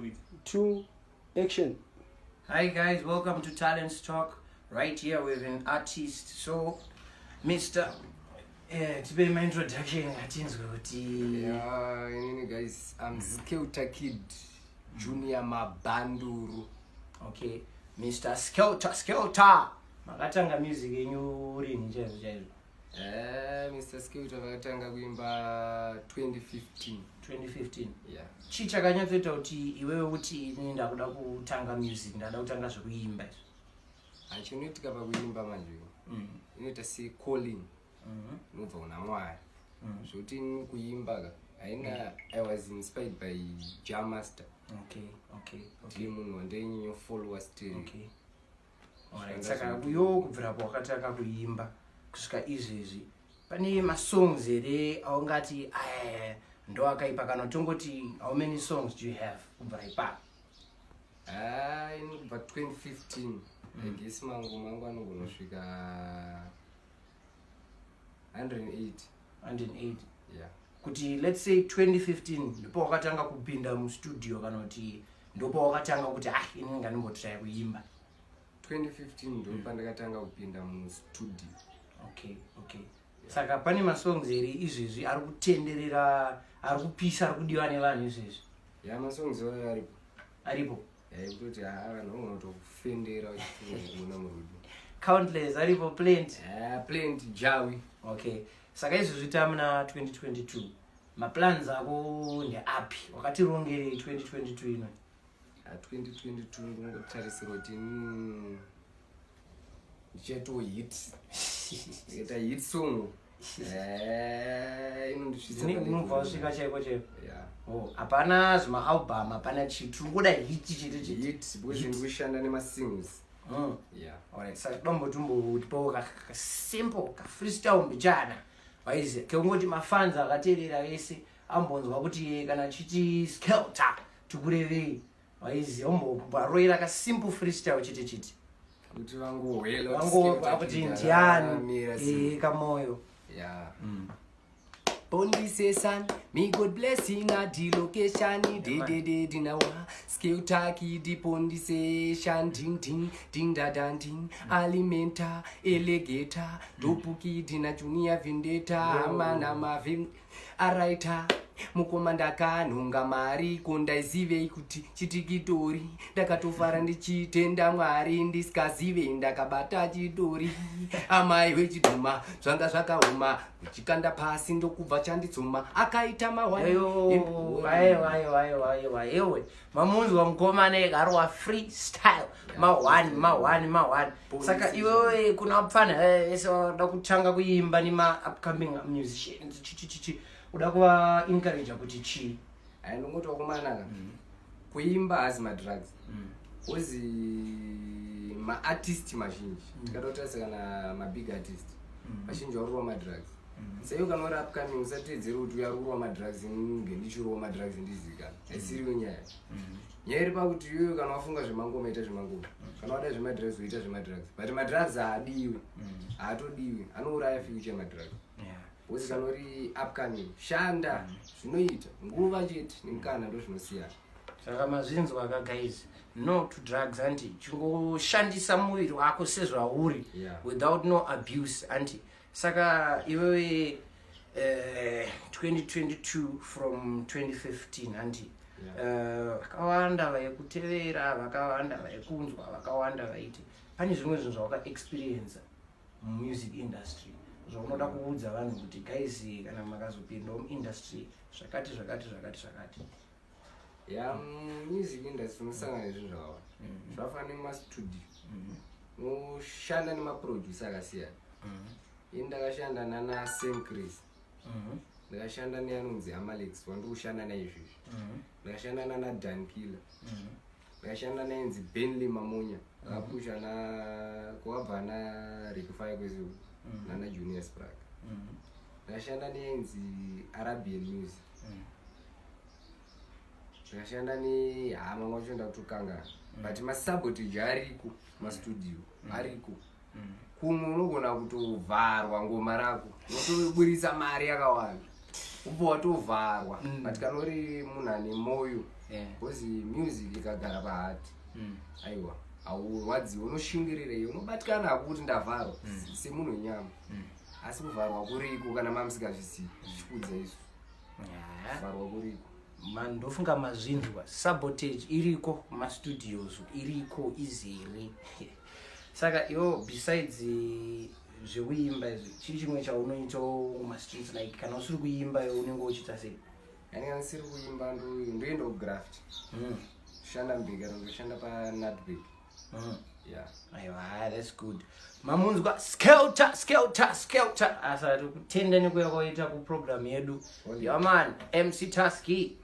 Kuridza. 2, action. Hi guys, welcome to Talents Talk. Right here with an artist. So, Mr. Tipe my introduction atinzwe kuti Yeah, inini guys, I'm Skelter Kid Junior Mabanduru. Okay, Mr. Skelter Skelter. Makatanga music yenyu rini chaizvo chaizvo? Mr. Skelter vakatanga kuimba 2015. 2015. Yeah. Chii chakanyatsoita kuti iwewe uti ini ndakuda kutanga music, ndada kutanga zvekuimba izvi? Hachinoitika pakuimba manje. Inoita se calling. Inobva kuna Mwari. Zvokuti ini kuimba ka haina, I was inspired by Jamaster. Ndiri munhu wandainyanya still. Okay. Alright, saka uyo kubvira pawakatanga kuimba kusvika izvezvi, pane masongs here aungati aya ndo akaipa, kana tongoti how many songs do you have kubvira ipapo? Ah, ini kubva 2015, I guess mangoma angu anogonosvika 108. 108? Yeah. Kuti let's say 2015 ndipo wakatanga kupinda mustudio, kana kuti ndipo wakatanga kuti, ah, ini ngandimbotraya kuimba? 2015 ndo pandakatanga kupinda mustudio. Okay, saka pane masongs here izvezvi ari kutenderera, ari kupisa, ari kudiwa nevanhu izvezvi? Ya, masongs ayo aripo. Aripo? Kutoti haa, vanhu vangona kutokufendera vachitokuona murudo. Countless aripo, plenty? Plenty, jawi. Okay, saka izvezvi tamuna 2022, maplans ako ndeapi? Wakatirongerei 2022 ino? 2022 ndinongotarisira kuti ndichaitawo hit, ndikaita hit song inondisvitsa Unobva wasvika chaiko chaiko? Yeah. Oh, hapana zvimaalbum, hapana chii, tiri kungoda hit chete chete? Hit, because ndiri kushanda nemasingles. Yeah. Alright, saka dombotimbotipawo kasimple kafreestyle mbichana, waiziya, kekungoti mafans akateerera vese ambonzwa kuti kana chiti Skelter tikurevei, waiziya, ombobaroira kasimple freestyle chete chete. Kuti vangohwela. Vango kuti ndiani kamoyo. Yeah. Bondisation, me God blessing a the location, de de de dinawa, Skelter Kid pondisation, ding ding, ding da dan ding, alimenta, elegeta, dopuki dina Junior Vendetta, mana mavim, araita. Mukoma, ndakanhonga mari, ko ndaizivei kuti chitikitori? Ndakatofara ndichitenda Mwari, ndisikazivei ndakabata chitori. Amai wechidhuma, zvanga zvakaoma, kuchikanda pasi ndokubva chanditsuma, akaita mawani. Ayo, aiwa, aiwa, aiwa, aiwa, iwe mamunzwa mukomana ekarowa freestyle ma1 ma1 ma1. Saka iwewe kuna mupfana ese vada kutanga kuimba nema-upcoming musicians, chichichichi, uda kuva encourage kuti chii? Ai, ndongoti wakomanaka, kuimba hazi madrugs, ozi maartist mazhinji, tikada kutarisa kana mabig artist vazhinji vari kurova madrugs. Saiyo kana uri upcoming, usateedzere kuti uyo ari kurova madrugs, inge ndichirova madrugs ndizikana. Haisiriyo nyaya. Nyaya iri pakuti iyoyo, kana wafunga zvemangoma, ita zvemangoma. Kana wada zvemadrugs, uita zvemadrugs, but madrugs haadiwi, haatodiwi, anouraya future madrugs. Because kana uri upcoming, shanda, zvinoita nguva chete nemukana ndo zvinosiyana. Saka mazvinzwa ka guys, no to drugs, anti chingoshandisa muviri wako sezvauri without no abuse, anti. Saka iwewe 2022 from 2015, anti? Vakawanda vaikutevera, vakawanda vaikunzwa, vakawanda vaiti pane zvimwe zvinhu zvawakaexperienca mumusic industry zvaunoda kuudza vanhu kuti, guys, kana makazopindawo muindustry, zvakati zvakati zvakati zvakati. Ya, music industry unosangana nezvinhu zvakawanda, zvakafanana nemastudio, unoshanda nemaproducer akasiyana. Ini ndakashanda nana Sam Chris, ndakashanda neanonzi Amalex wandiri kushanda naizvezvi, ndakashanda nana Dankiller, ndakashanda nainzi Benley Mamonya akapusha na kwakabva na Rectify kwese nana Junior Sprag, ndakashanda neainzi Arabian Music, ndakashanda nehama wacho ndakutokangana, but masabotage ariko, mastudio ariko. Kumwe unogona kutovharwa ngoma rako, unotoburisa mari yakawanda. Ubva watovharwa. But kana uri munhu ane moyo, because music ikagara paheart, aiwa, haurwadziwi, unoshingirira, unobatikana hako kuti ndavharwa semunhu wenyama, asi kuvharwa kuriko. Kana mamusikazvizivi, zvichikudza izvo, kuvharwa kuriko. Man, ndofunga mazvinzwa. Sabotage iriko kumastudios, iriko izere. Saka iwo, besides zvekuimba izvi, chii chimwe chaunoitawo mumastreets? Like kana usiri kuimba, iwe unenge uchiita sei? Yani kana siri kuimba, ndoenda kugraft, kushanda mubhekero, ndoshanda paNatbeg. Yeah. Aiwa, that's good. Mamunzwa Skelter, Skelter, Skelter. Asa tikutenda nekuya kwaita kuprogram yedu. Only. Yeah man, MC Tasky.